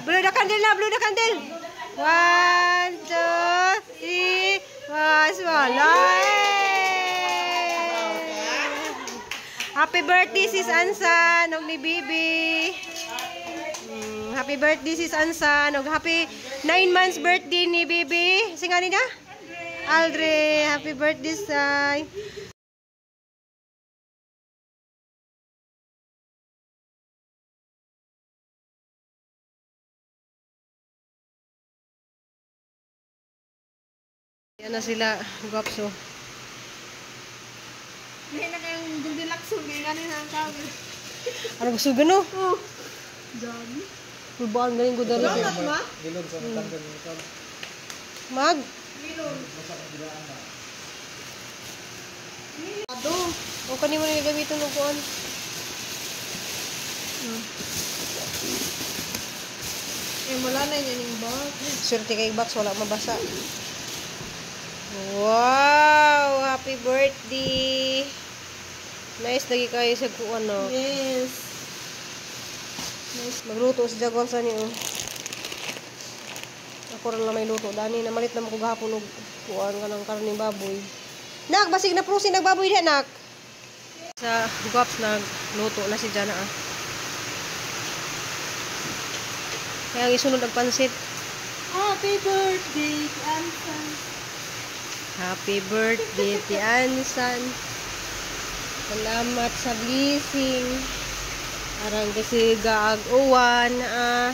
Blow the candle na, blow the candle. 1, 2, 3, 1, wala. Happy birthday, Sis Ansan, og ni Bibi. Happy birthday, Sis Ansan, og happy 9 months birthday ni Bibi. Singa ni na? Aldre, happy birthday, Say. Yan na sila, gwapso. Hindi na kayong Goldilocks, kaya nga na ang tawag. Ano gusto gano? Oh. Dami. Pulbaan galing ko dali. Donut ba? Mag? Ado. O kani mo na gamitin ng kuan. Eh, wala na yun yung box. Swerte kay box, wala mabasa. Wow! Happy birthday! Nice lagi kayo sa kuan, no? Yes. Nice. Magluto si Jaguar sa niyo. Ako rin lang may luto. Dani, namalit na mo ko gahapon og kuan ka ng karning baboy. Nak, basig na prusin nagbaboy diha, nak. Sa guaps nagluto na si Jana, ah. Kaya ang isunod ang pansit. Happy birthday, Ansan. Happy birthday, Ti Ansan. Salamat sa blessing. Arang kasi gaag uwan, ah.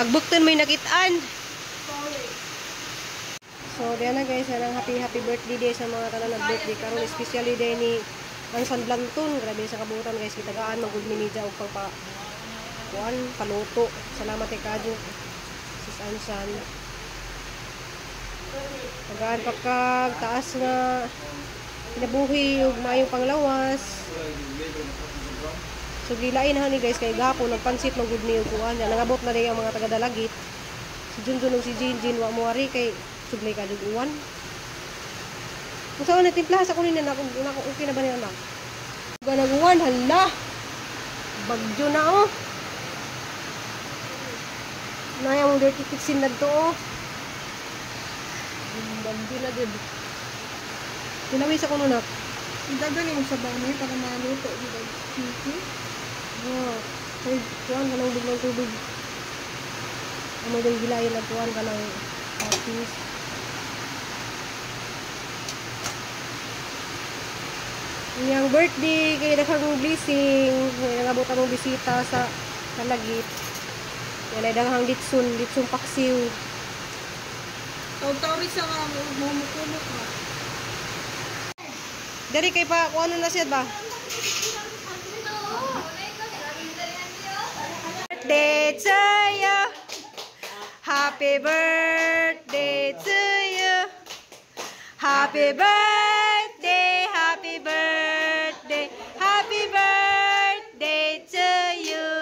Agbukton may nakitaan. Sorry. So, diyan na guys, yan ang happy happy birthday day sa mga tanan nag birthday karon, especially day ni Ansan Blanton. Grabe sa kabutan guys, kitagaan magud mi niya og pagpa kuan paluto. Salamat kay Kadyo. Sis Ansan. Tagaan pa kag taas nga kinabuhi ug maayong panglawas. So gilain na ni guys kay gahapon nagpansit man gud ni og kuan. Nangabot na day ang mga taga-Dalagit. Si Junjun ug si Jinjin wa moari kay suglay ka jud uwan. Kung saan na timplaha sa kunin na nako okay na ba ni anak? Ganaguan hala. Bagyo na oh. Naya mong dirty kitchen na to oh. Bagyo na gud. Tinawi sa kuno nak. Idagdag mo sa banay para maluto. Di ba? Chicken. Oh, ay, kuan ka ng biglang tubig. Amo dong gilayon na kuan ka ng toppings. Iyang birthday, kay daghang blessing, may nangabot among bisita sa Kalagit. Yan ay daghang litson, litson paksiw. Tawag-tawag siya nga, mumukumok ka. Diri kay pa kuano na siya ba? Birthday to you. Happy birthday to you. Happy birthday, happy birthday, happy birthday to you.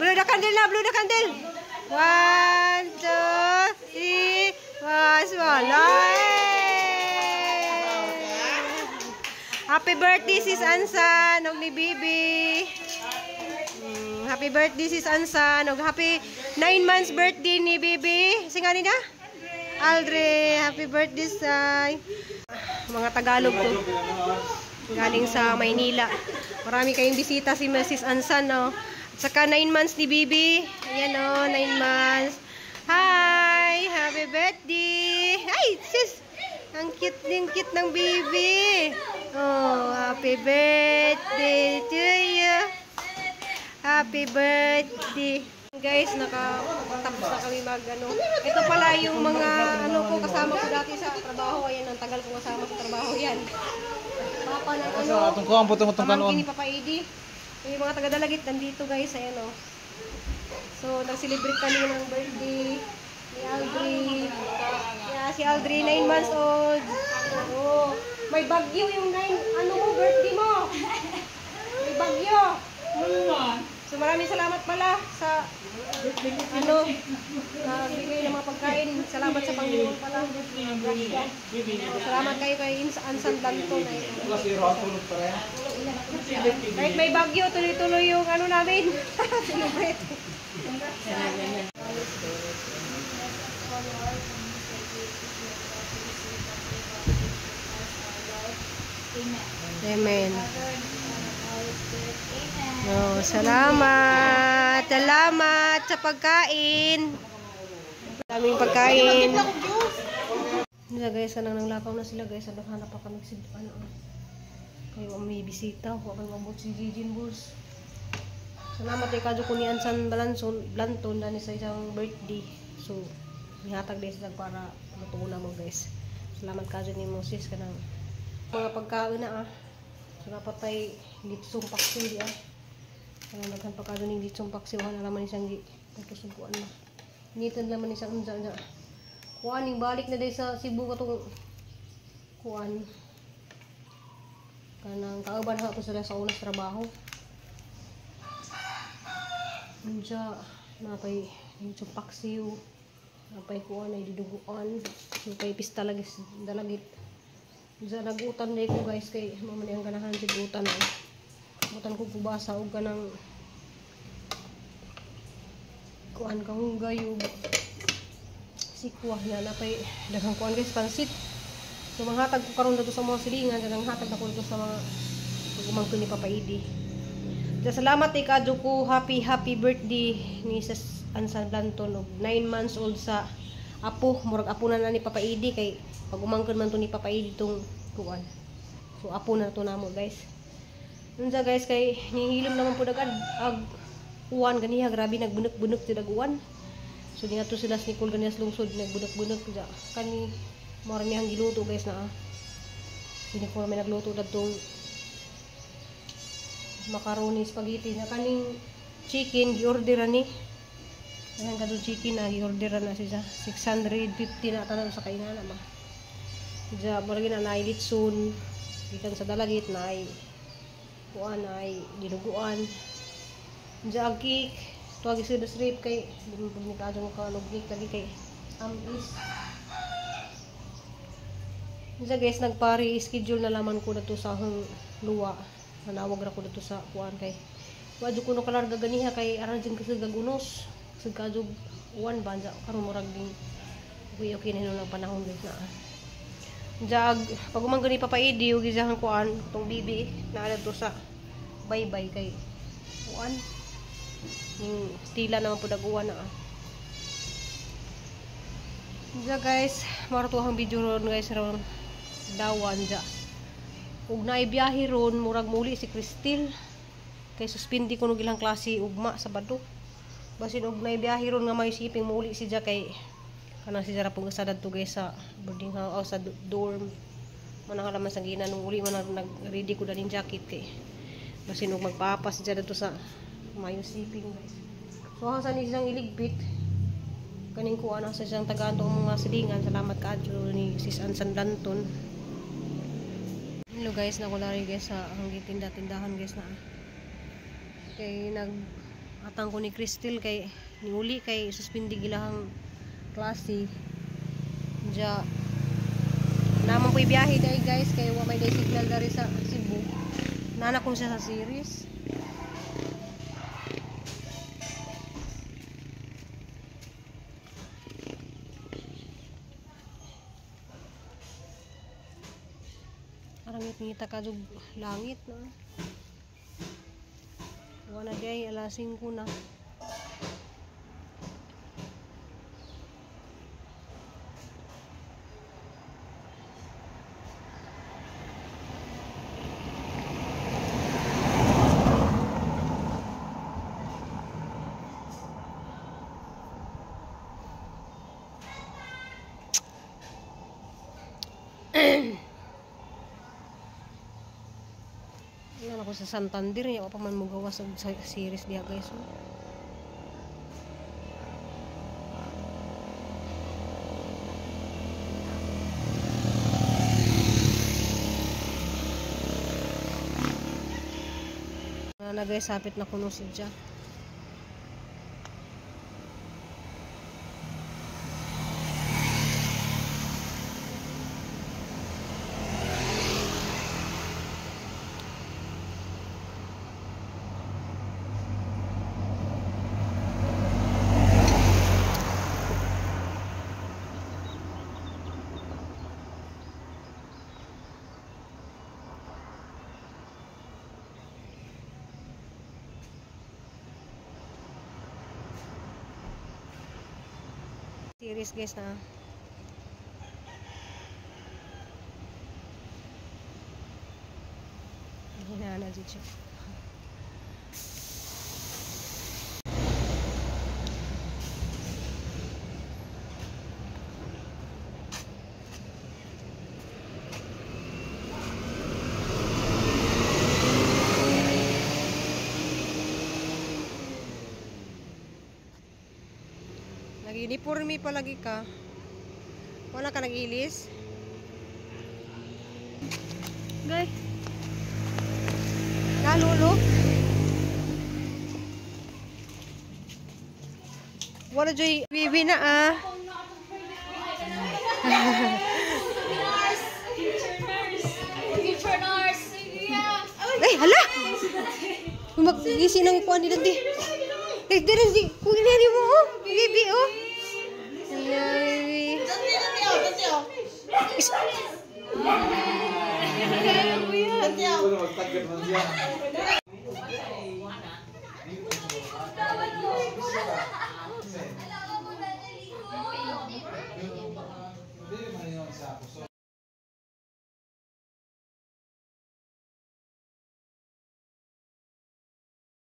Blow the candle na, blow the candle. 1, 2, 3, 1, wala. Happy birthday, Sis Ansan, og ni Bibi. Happy birthday, Sis Ansan, og happy 9 months birthday ni Bibi. Singa ni na? Aldre, happy birthday, Say. Mga Tagalog to. Galing sa Maynila. Marami kayong bisita si Mrs. Ansan, no? At saka 9 months ni Bibi. Ayan, oh, 9 months. Hi! Happy birthday! Ay, sis! Ang cute din, cute ng baby. Oh, happy birthday to you. Happy birthday. Guys, nakatapos na kami mag ano. Ito pala yung mga ano ko kasama ko dati sa trabaho. Ayan, ang tagal ko kasama sa trabaho yan. Papa ng ano. Atong kuan po itong Pamangkin kanon. ni Papa Edi. Yung mga taga-Dalagit nandito guys, ayan oh. So, nag-celebrate kami ng birthday ni Aldri. Yeah, si Aldri, 9 months old. Oh, may bagyo yung 9, ano mo, birthday mo. May bagyo. So, maraming salamat pala sa ano, nagbigay ng mga pagkain. Salamat sa Panginoon pala. Salamat kayo kay Ansan Lanton. Kahit may bagyo, tuloy-tuloy yung ano namin. Celebrate. Amen. Oh, salamat. Salamat sa pagkain. Daming pagkain. Nila guys, kanang nanglakaw na sila guys. Ano, hanap pa kami si ano. Kayo may bisita, wa kay mabot si Gigi Bulls. Salamat kay kadyo ko ni Ansan Balanson, Blanton dani sa isang birthday. So, nihatag din sila para matuon na mo guys. Salamat kadyo ni Moses kanang mga pagkaon na ah. So dapat tay litsong paksiw di ah. Kanang daghan pa kadyo ning litsong paksiw na laman isang gi pagkasubuan na. Nitan laman isang unsa na. Kuan ning balik na day sa Cebu katong kuan. Kanang kauban ha ko sila sa unas trabaho. Unsa napay litsong paksiw. Napay kuan ay diduguan. Napay pista lagi dalagit. Unsa nagutan day ko guys kay mao man ang ganahan sa gutan. Gutan ko kubasa og kanang kuan kahunggay ug sikwah na napay daghang kuan guys pansit. So manghatag ko karon dito sa mga silingan, daghang hatag na ko dito sa mga pagumangkon ni Papa Idi. Salamat kay kadyo ko, happy happy birthday ni sa Ansan Blanton og 9 months old sa apo, murag apo na ni Papa Idi kay pagumangkon man to ni Papa Idi tong kuan. So apo na to namo guys. Unsa guys kay nihilom naman pud ag uwan ganiha, grabe nagbunok-bunok jud ag uwan. So dingato sila sa Nicole ganiha sa lungsod nagbunok-bunok ja. Kani mao ra niyang giluto guys na. Si Nicole may nagluto dadtong macaroni spaghetti na kaning chicken giorder ani. Ayan kadto chicken na giorder na siya 650 na tanan sa kainan ma. Ja mura gyud na naay litson gikan sa dalagit naay kuan ay dinuguan. Ja ang cake tuwag sa rip kay di mo pud ni kaadto ka og cake lagi kay amis. Ja guys nagpari schedule na laman ko dadto sa akong luwa. Manawag ra ko dito sa kuan kay wa jud kuno kalarga ganiha kay aran jud kasi gagunos kasi kadyo uwan ba karon murag ding okay okay na hinuon ang panahon guys na. Jag pag umanggo ni Papa Idi ug isang kuan tong bibi naa dito sa baybay kay kuan ning tila naman pud ag uwan na. Ja guys, maro to ang video ron guys ron dawan ja. Ug naay biyahe ron murag muli si Cristel kay suspindi ko nog ilang klase ugma Sabado. Basin og naay biyahe ron nga may siping muli si ja kay kanang si Jara pong usa dadto guys sa boarding house o sa dorm. Manang halaman sa gina nung uli man nag-ready ko daling jacket kay basin og magpapas si ja dadto sa mayo siping guys. So hasa ni siyang iligpit kaning kuan sa siyang tagaan tong mga silingan. Salamat kaadyo ni Sis Ansan Danton. Hello guys, nakulari guys sa ang gitinda-tindahan guys na. Kay nag atang ko ni Cristel kay niuli kay suspindi gilahang klase. Ja naman ko ibiyahe dai guys kay wa may day signal dari sa Cebu. Nana ko siya sa series. Ngita ka jug langit na. Wala day alas 5 na. Ako sa Santander niya pa man mugawas og series diha guys. Na guys, sapit na kuno siya. Series, guys, na. Hinana jud siya. Nag-uniforme palagi ka. Wala ka nag-ilis? Guys. Nalulo? Wala joy bibi na ah. Future nurse. Future nurse. Yeah. Ay, hala! Mag-gisi ng kuan nila di. Eh, di rin di. Kunin mo oh. Bibi oh. Hala, bibi. Is-